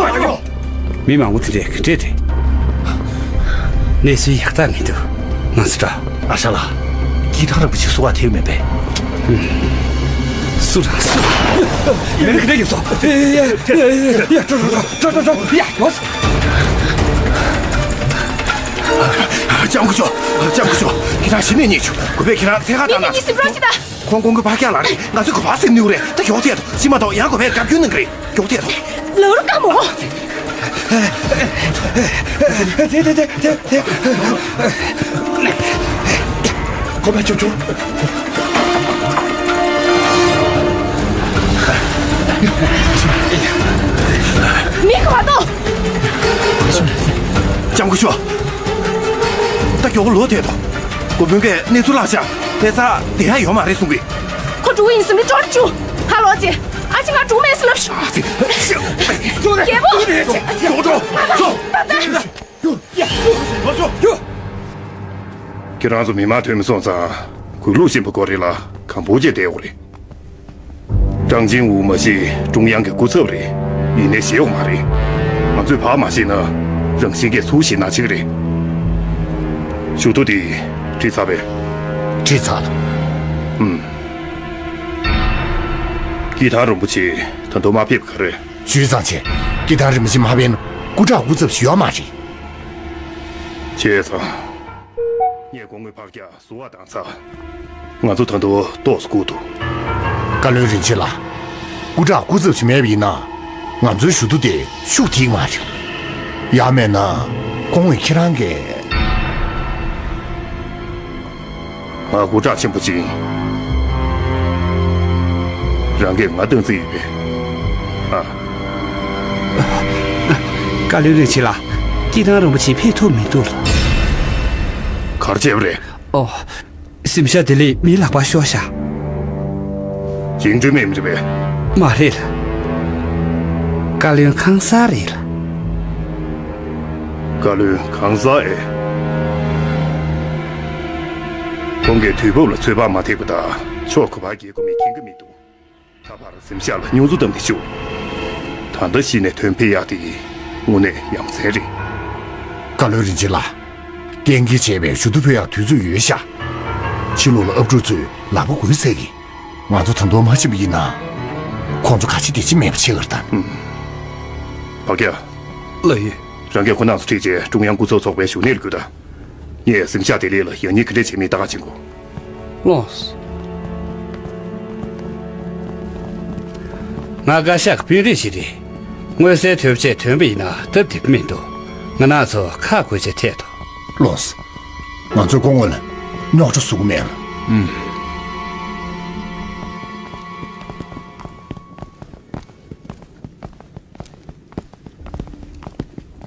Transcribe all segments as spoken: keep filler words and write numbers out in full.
ཡོང་ཨ་ཡོང་། མི་མང་པོ་དེ་འདྲས་ག་འདྲས་རེད། གནས་ཚུལ་ཡག་ཐག་མི་འདུག་ང་ཚོ་འདྲ། ཨ་ཤ་ལགས། སྐྱིད་ཐང་རིན་པོ་ཆེ་གསོལ་བ་ཐེབས་མེད་པས། སུ་རང་སུ་རང་། མི་རིགས་འདྲ་ཡོད་སོ། ཡ་ཡ་ཡ་ཡ་ཡ། ཡ་འགྲོ་འགྲོ་འགྲོ་འགྲོ་འགྲོ་འགྲོ། ཡ་ཡོད། ལྕམ་སྐུ་ཞབས། ལྕམ་སྐུ་ཞབས། ཁྱེད་རང་གཞི་ནས་རྙེད་བྱུང་། གུས་པས་ཁྱེད་རང་འཚོལ་ག་བཏང་ན། ངེད་གཉིས་སུ་འགྲོ་ཞིག་ད། ཁོང་ཀུན་གྱི་ཕ་སྐྱག་ལ་རེད། ང་ཚོས་གུས་པ་སེམས་ནུས་རེད། ད་མགྱོགས་ཐལ་ཏོ། ཤི་མ་གཏོགས་ཡང་གུས་པས་བཀའ་བཀྱོན་གནང་གི་རེད། མགྱོགས་ཐལ་ཏོ། ལའུ་རུ་ཀ་མོ། དེ་དེ་དེ་དེ་དེ། གུས་པ་ཅོ་ཅོ། མི་ག་བ་ཏོ། ལྕམ་སྐུ་ཞབས། ད་མགྱོགས་པོ་ལོག་ཐལ་ཏོ། འགོ་དཔོན་གྱིས་གནས་ཚུལ་བརླག་ཤག་དེ་ཚ་དེ་ཡང་ཡོད་མ་རེད་གསུང་གི། ཁོ་འགྲོ་གི་ཡིན་ཟེར་ནས་ཀྲོར་བཅུག་ཧ་ལོ་ཅེ། ཨ་ཅེ་ང་འགྲོ་མེད་ཟེར་ལབ་ཤོག་རྒྱལ་པོ། ཁྱེད་རང་ཚོ་མི་མང་ཐོན་མི་སོང་ཙང་། གུས་ལུགས་ཤིན་པོ་སྐོར་རེད་ལ་གང་པོ་ཅེ་བསྡད་ཡོད་རེད། ཀྲང་ཅིན་ཝུ་མ་གཞི་ཀྲུང་དབྱང་གི་སྐུ་ཚབ་རེད། ཡིན་ནའི་ཞེད་དགོས་མ་རེད། ང་ཚོས་བག་མ་ཞིག་ན་རང་བཞིན་གྱིས་ཚུར་ཞིག་ན་ཆེ་གི་རེད། ཞུ་གཏུག་དེ་བྲིས་ཚར་བས། བྲིས་ཚར། ཨུམ། སྐྱིད་ཐང་རིན་པོ་ཆེ་ད་དུང་མ་ཕེབས་ག་རེ། ཞུས་ཙང་ཆེ། སྐྱིད་ཐང་རིན་པོ་ཆེ་མ་ཕེབས་ན་སྐུ་དྲག་སྐུ་ཚབ་ཞིག་ཡོད་མ་རེད། བྱས་ཙང་། ངས་སྐུ་ངོ་ཕག་སྐྱག་བཟོ་བ་བཏང་ཚར། ང་ཚོ་ད་དུང་ཏོག་ཙམ་སྒུག་འདུག་བཀའ་བློན་རིན་ཆེན་ལགས། སྐུ་དྲག་སྐུ་ཚབ་ཅིག་མེད་པ་ཡིན་ན། ང་ཚོའི་ཞུ་གཏུག་དེ་ཤུགས་ཐིག་མ་རེད། ཡང་མེད་ན། སྐུ་ངོས་ཁྱེད་རང་གིས། ང་སྐུ་དྲག་ཆེན་པོ་ཅིག་ཡིན། རང་གིས་ང་སྟངས་འཛིན་ཡོད་པས། ཨ། བཀའ་བློན་རིན་ཆེན་ལགས། སྐྱིད་ཐང་རིན་པོ་ཆེ་ཕེབས་ཐུབ་མི་འདུག་ལགས། ག་རེ་བྱས་པ་རེད། ཨོ། གཟིམ་ཤག་དེ་ལས་མི་ལག་པ་ཤོར་ཤག་ཅིང་ཀྲུའུ་མེ་མི་རེད་པས། མ་རེད་ལགས། བཀའ་བློན་ཁང་གསར་རེད་ལགས། བཀའ་བློན་ཁང་གསར་ཨེ། ཁོང་གིས་དུས་བབ་ལ་ཚོད་དཔག་མ་ཐེག་པ་དང་ཕྱོགས་ག་པར་འགྱེལ་དགོས་མིན་མཁྱེན་གྱི་མི་འདུག་ད་བར་གཟིམ་ཤག་ལ་རྙོག་འཛིང་བཏང་གི་བཞུགས། ད་ལྟ་གཞི་ནས་དོན་འཕེལ་ཡག་དེ་དངོས་གནས་ཡ་མཚན་རེད། བཀའ་བློན་རིན་ཆེན་ལགས། གཏན་འཁེལ་བྱས་པའི་ཞུ་གཏུག་ཕུལ་ཡག་དུས་ཚོད་ཡོད་ཤག་ཕྱི་ལོགས་ལ་ཨབ་ཕྲུག་ཚོས་ལག་པ་འགུལ་ཚར་གི། ང་ཚོ་ད་དུང་མ་ཕྱིན་པ་ཡིན་ན། ཁོང་ཚོ་ག་ཅི་བདེ་སྐྱིད་མེད་པ་བྱེད་ཀྱི་རེད་ད། ཨུམ། བག་སྐྱ། ལགས་ཡིན། རང་གིས་ཁོ་རྣམ་ཚོ་ཁྲིད་བྱས་ཀྲུང་དབྱང་སྐུ་ཚབ་ཚོགས་པའི་བཞུགས་གནས་ལ་བསྐྱོད་དང་། ངས་གཟིམ་ཤག་བདེ་ལེགས་ལ་ཡང་སྙིང་ག་འདྲས་བྱེད་མིན་ལྟ་ག་ཕྱིན་དགོས། ལགས་སོ། ང་བཀའ་ཤག་གི་དཔོན་རིགས་ཤིག་རེད། མངོན་གསལ་དོད་པོ་བྱས་ཐོན་པ་ཡིན་ན་སྟབས་བདེ་པོ་མི་འདུག་ང་རང་ཚོ་ཁག་དགོས་ཆ་འཐད་དོ། ལགས་སོ། ང་ཚོས་སྐུ་ངོ་ལ་རྙོག་དྲ་བཟོ་གི་མེད་ལགས། ཨུམ།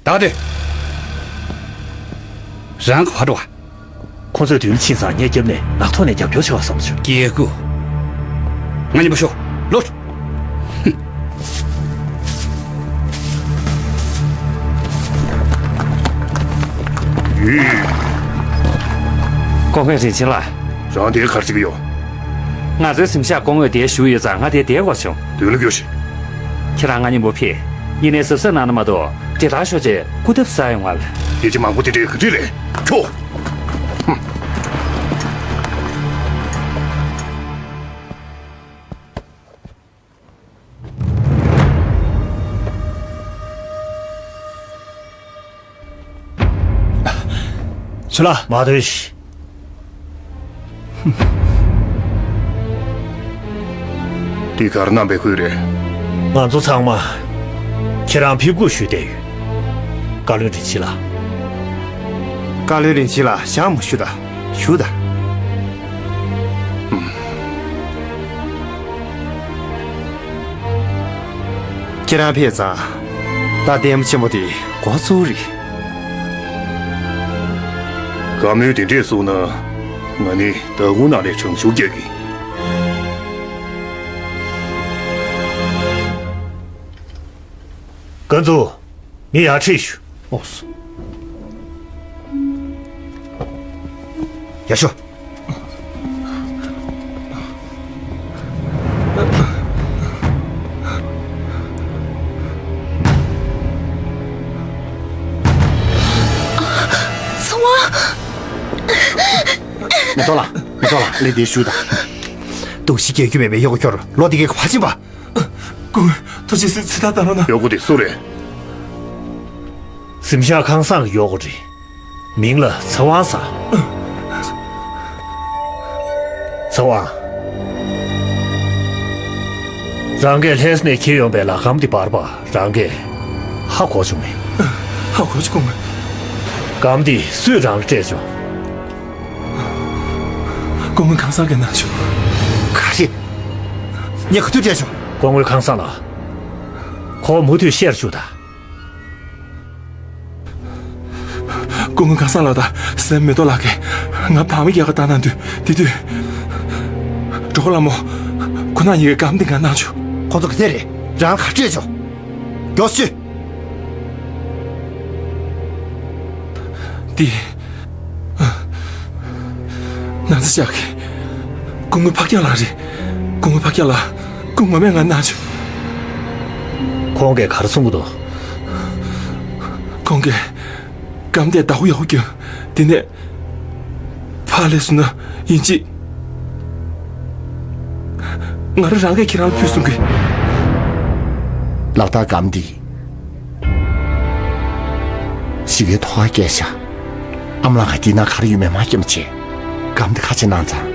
བདག་དེ། རང་གི་བར་བ། ཁོ་ཚོས་མདུན་ལ་ཕྱིན་ཙང་ངས་རྒྱབ་ནས་ངག་ཐོག་ནས་རྒྱབ་སྐྱོར་བྱེད་པ་བསམ་བྱུང་། སྐྱེ་རྒུ། ང་གཉིས་པོ་ཤོག་ལོ། ཡུས། སྐུ་ངོ་རིན་ཆེན་ལགས། རང་དེ་ག་རེ་བྱེད་ཀྱི་ཡོད། ང་ཚོའི་གཟིམ་ཤག་སྐུ་ངོ་དེར་བཞུགས་ཡོད་ཙང་ང་དེར་བསྡད་དགོས་བྱུང་། མདུན་ལ་སྐྱོད་ཤིག་ཁྱེད་རང་ང་གཉིས་པོ་ཕེབས། ཡིན་ནའི་གཟབ་གཟབ་གནང་ན་མ་གཏོགས་དྲིལ་བསྒྲགས་ཤོར་རྗེས་སྐུ་ཐབ་ཟ་ཡོང་བ་ལ། སྐད་ཆ་མང་པོ་དེ་འདྲས་ག་འདྲས་རེད། ཁྱོ། ཧུམ། ཚུར་ལ། མ་སྡོད་ཤིག་འདི་གར་རྣམ་པའི་ཁུལ་རེད། ང་ཚོ་ཚང་མ་ཁྱེད་རང་ཕེབས་སྒུག་ཞུས་བསྡད་ཡོད། བཀའ་བློན་རིན་ཆེན་ལགས། བཀའ་བློན་རིན་ཆེན་ལགས་ཞང་མ་ཞུ་ད། ཞུ་ད། ཨུམ། ཁྱེད་རང་ཕེབས་ཙང་ད་ལྟད་མོ་ཆེན་པོ་དེ་འགོ་བཙུགས་རེད། བཀའ་མོལ་དེ་འདྲས་གསུངས་ན་ང་ནི་ད་གུང་ནང་ནས་གྲང་ཤུར་རྒྱག་གི། ཀན་ཙུའུ། མི་ཡར་ཁྲིད་ཞུ། ཨོ་སོ། ཡར་ཤོག་ཚེ་དབང་། མེ་ཏོག་ལགས། མེ་ཏོག་ལགས། ལན་འདི་ཞུ་དང་། སྡུག་ཤི་རྒྱག་རྒྱུ་མེད་པའི་གཡོག་པོ་ཁྱོད་ལོ་འདི་གའི་ག་པར་ཕྱིན་པ། སྐུ་ངོ། ཐུགས་རྗེ་ཆེ། ཚེ་ཐར་བཏང་རོགས་གནང་། གཡོག་པོ་དེ་སུ་རེད། གཟིམ་ཤག་ཁང་བཟང་གི་གཡོག་པོ་རེད། མིང་ལ་ཚེ་དབང་ཟེར། ཚེ་དབང་། རང་གིས་ལྷས་ནས་འཁྱེར་ཡོང་པའི་ལག་སྒམ་འདི་འབར་བ་རང་གིས་ཧ་གོ་བྱུང་ངས། ཧ་གོ་བྱུང་། སྐུ་ངོ། སྒམ་འདི་སུས་རང་ལ་སྤྲད་བྱུང་། སྐུ་ངོ་ཁང་གསར་གྱིས་གནང་བྱུང་། ག་རེ། ངས་ག་དུས་སྤྲད་བྱུང་། སྐུ་ངོ་ཁང་གསར་ལགས། ཁོ་མུ་མཐུད་བཤད་རྒྱུ་དང་། སྐུ་ངོ་ཁང་གསར་ལགས་དང་སྲས་མེ་ཏོག་ལགས་ཀྱིས་ང་བག་མ་རྒྱག་ག་བཏང་གནང་དུས་དེ་དུས། གྲོགས་པོ་ལྷ་མོ། ཁོ་ན་གཉིས་ཀྱིས་སྒམ་འདི་ང་གནང་བྱུང་། ཁོ་ཚོ་ག་ཚད་རེད། རང་ག་སྤྲད་བྱུང་། མགྱོགས་ཤོད། འདི། ན་ཚ་ཤག་གི། སྐུ་ངོ་ཕག་སྐྱག་ལགས་རེད། སྐུ་ངོ་ཕག་སྐྱག་ལགས། སྐུ་ངོ་མས་ང་གནང་བྱུང་། ཁོང་གིས་ག་རེ་གསུང་གི་འདུག་ཁོང་གིས། སྒམ་དེ་བདག་པོ་ཡག་པོ་གྱོན། དེ་ནས། ཕར་སླེབས་སོང་ན་ཡིན་གཅིག་ང་རང་རང་གིས་ཁྱེད་རང་ལ་ཕུལ་གསུང་གི། ལག་བསྟར་སྒམ་འདི། གཞིས་ཀའི་ཐོག་ཁར་བསྐྱལ་བཞག་ཨ་མ་ལགས་ཀྱིས་འདིའི་ནང་ག་རེ་ཡོད་མེད་མ་མཁྱེན་པ་བྱས། སྒམ་འདི་ཁ་ཕྱེ་གནང་ཙང་།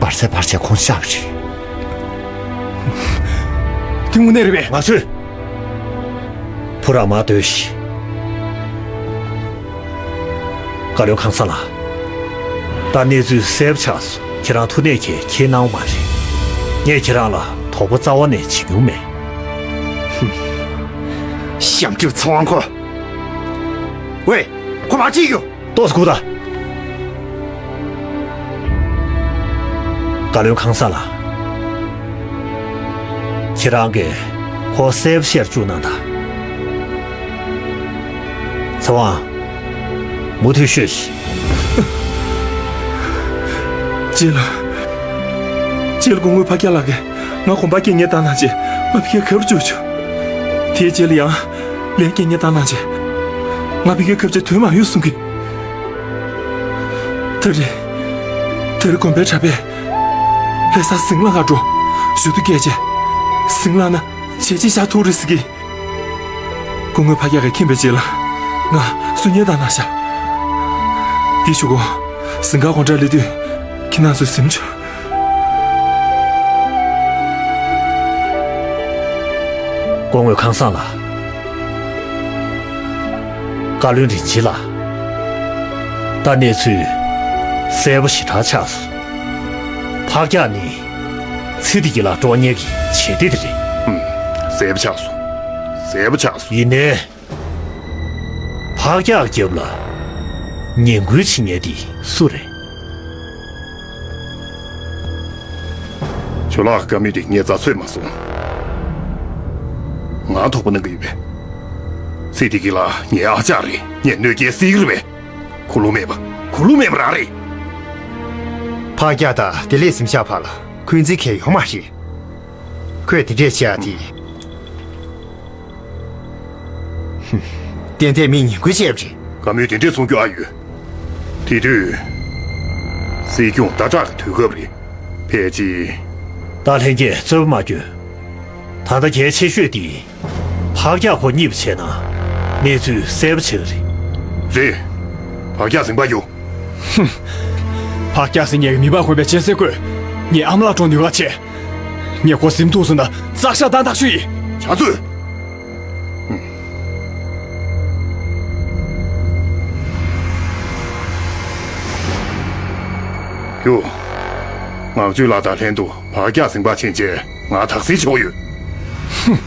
བར་ཆད་བར་ཆད་ཁོང་ཆགས་པ་རེད། དེ་དངོས་གནས་རེད་པས། ང་ཚོས། བུ་རང་མ་སྡོད་ཤིག་བཀའ་བློན་ཁང་གསར་ལགས། ད་གནས་ཚུལ་གསལ་པོ་ཆགས་སོང་། ཁྱེད་རང་ཐུགས་ནད་ཁྱེར་ཁྱེར་གནང་བ་མ་རེད། ངས་ཁྱེད་རང་ལ་དོགས་པ་རྩ་བ་ནས་བྱེད་མྱོང་མེད། ཞབས་འདྲེན་ཚེ་དབང་ཁོ། ཝེ། ཁོ་མ་ཅིག་ཡོད། ཏོག་ཙམ་སྒུག་དང་། བཀའ་བློན་ཁང་གསར་ལགས། ཁྱེད་རང་གིས་ཁོ་གསལ་པོ་བཤད་བཅུག་གནང་དང་། ཚེ་དབང་། མུ་མཐུད་ཤོད་ཤིག་རྗེས་ལ། རྗེས་ལ་སྐུ་ངོ་ཕག་སྐྱག་ལགས་ཀྱིས་ང་གོམ་པ་སྐྱེལ་ཉེན་བཏང་གནང་རྗེས་ང་ཕ་གིར་གབ་བཅུག་བྱུང་། དེའི་རྗེས་ལ་ཡང་ལན་སྐྱེལ་ཉེན་བཏང་གནང་རྗེས་ང་ཕ་གིར་གབ་རྗེས་དོན་མ་ཡོང་གསུང་གི། ད་རེས། ད་རེས་དགོན་པའི་གྲྭ་པས་ལྷ་ས་ཟིང་ལ་ང་འགྲོ་ཞུ་གཏུག་སྐད་ཆ་ཟིང་ལ་ན་བྱས་རྗེས་བཞག་ཐུབ་རེད་ཟེར་གི། སྐུ་ངོ་ཕ་རྒྱལ་གྱིས་མཁྱེན་པའི་རྗེས་ལ་ང་གསུང་ཉན་དང་ན་ཤག་དེ་ཞུ་གོ། ཟིང་ཁ་དགོང་གྲ་སླེབས་དུས་ཁྱེད་རང་ཚོ་གཟིམ་ཆོག་སྐུ་ངོ་ཁང་བཟང་ལགས། བཀའ་བློན་རིན་ཆེན་ལགས། ད་གནས་ཚུལ་གསལ་པོ་ཞེ་དྲག་ཆགས་སོང་། ཕག་སྐྱག་ནི་ཚེ་བདེ་སྐྱིད་ལ་སྤྲོ་ཉེ་གི་བྱེད་གཏེ་དེ་རེད། ཧུམ། གསལ་པོ་ཆགས་སོང་། གསལ་པོ་ཆགས་སོང་། ཡིན་ནའི། ཕག་སྐྱག་རྒྱབ་ལ་ངན་སྐུལ་བྱེད་མཁན་དེ་སུ་རེད། ཇོ་ལགས་བཀའ་མོལ་དེ་ངས་རྩ་ཚོད་མ་སོང་། ང་དོགས་པ་གནང་གི་ཡོད་པས། ཚེ་བདེ་སྐྱིད་ལགས་ངའི་ཨ་ཅག་རེད། ངས་གནོད་སྐྱེལ་སྲིད་ཀྱི་རེད་པས། གུ་ལུ་མེད་པ། གུ་ལུ་མེད་པ་རང་རེད། ཕག་སྐྱག་དང་བདེ་ལེགས་གཟིམ་ཤག་བར་ལ་འཁོན་འཛིན་གང་ཡང་ཡོད་མ་རེད། ཁོས་དེ་འདྲས་བྱས་ཏེ། ཧུམ། ཏན་ཏན་མི་ངན་སྐུལ་བྱས་པ་རེད། བཀའ་མོལ་དེ་འདྲས་གསུང་རྒྱུ་ཨ་ཡོད། དེ་དུས། སྲིད་སྐྱོང་སྟག་བྲག་གི་དུས་སྐབས་རེད། ཕལ་ཆེར། ད་ལྷན་རྒྱས་རྩོད་པ་མ་སྐྱོན། ད་ལྟ་གལ་ཆེ་ཤོས་དེ། ཕག་སྐྱག་ཁོ་རྙེད་པ་བྱས་ན་གནས་ཚུལ་གསལ་པོ་ཆགས་ཀྱི་རེད། རེད། ཕག་སྐྱག་ཟིང་པ་ཡོད། ཧུམ། ཕག་སྐྱག་ཟེར་མཁན་གྱི་མི་པག་གོན་པའི་སྤྱན་གསལ་ཁོས་ངའི་ཨ་མ་ལགས་སྐྲོང་ནུས་པ་བྱས། ངས་ཁོ་ཟིན་ཐུབ་སོང་ན་བཙོག་ཤ་བཏང་ཐག་ཆོད་ཡིན། ཆུ་ཚོད། ཁྱོད། ངག་ཆོས་ལགས་དང་ལྷན་དུ་ཕག་སྐྱག་ཟིང་པ་ཕྱིན་ཆད་ང་དག་སེལ་ཆོག་ཡོད། ཧུམ།